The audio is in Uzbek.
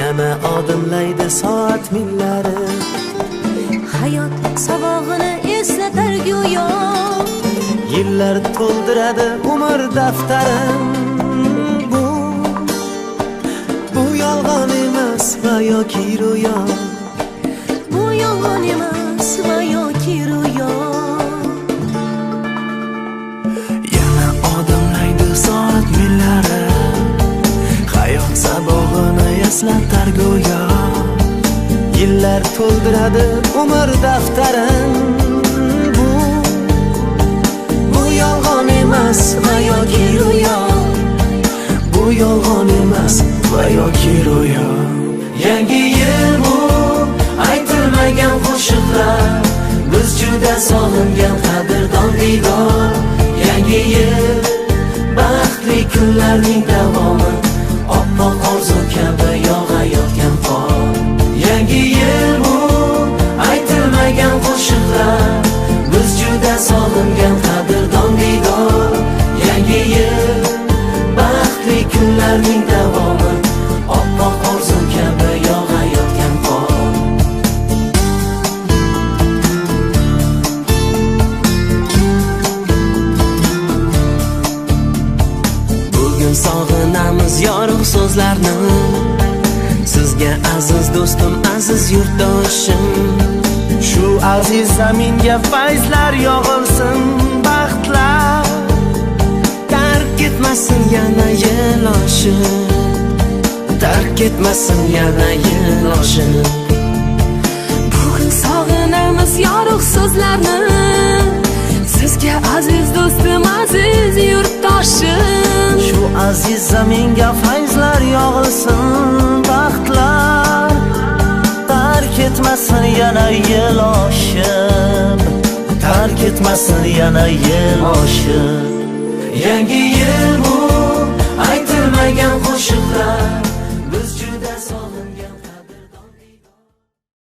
Yana odimlaydi soat millari. Hayot sabog'ini eslatar go'yo. Yillar to'ldiradi umr daftarin. Bu yolg'on emas va yoki ro'yo. Bu yolg'on emas va yoki ro'yo. Yana odimlaydi soat millari. Hayot sabog'ini eslatar go'yo. Yillar to'ldiradi umr daftarin. Bu yolg'on emas va yoki ro'yo. Bu yolg'on emas va yoki ro'yo. Yangi yil bu aytilmagan qo'shiqlar. Biz juda sog'ingan qadrdon diydor. Yangi yil baxtli kunlarning davomi. Oppoq orzu kabi yog'ayotgan qor. Yangi yil bu aytilmagan qo'shiqlar. Biz juda sog'ingan qadrdon diydor. Yangi yil baxtli kunlarning davomi. Oppoq orzu kabi yog'ayotgan qor. Bugun sog'inamiz yorug' so'zlarni. Sizga aziz do'stim, aziz yurtdoshim. Shu aziz zaminga fayzlar yog'ilsin, baxtlar tark etmasin yana yil oshib. Tark etmasin yana yil oshib. Bugun sog'inamiz yorug' so'zlarni. Sizga aziz do'stim, aziz yurtdoshim. Shu aziz zaminga fayzlar yog'ilsin, baxtlar tark etmasin yana yil oshib. Tark etmasin yana yil oshib. Yangi yil bu aytilmagan qo'shiqlar. Biz juda sog'ingan.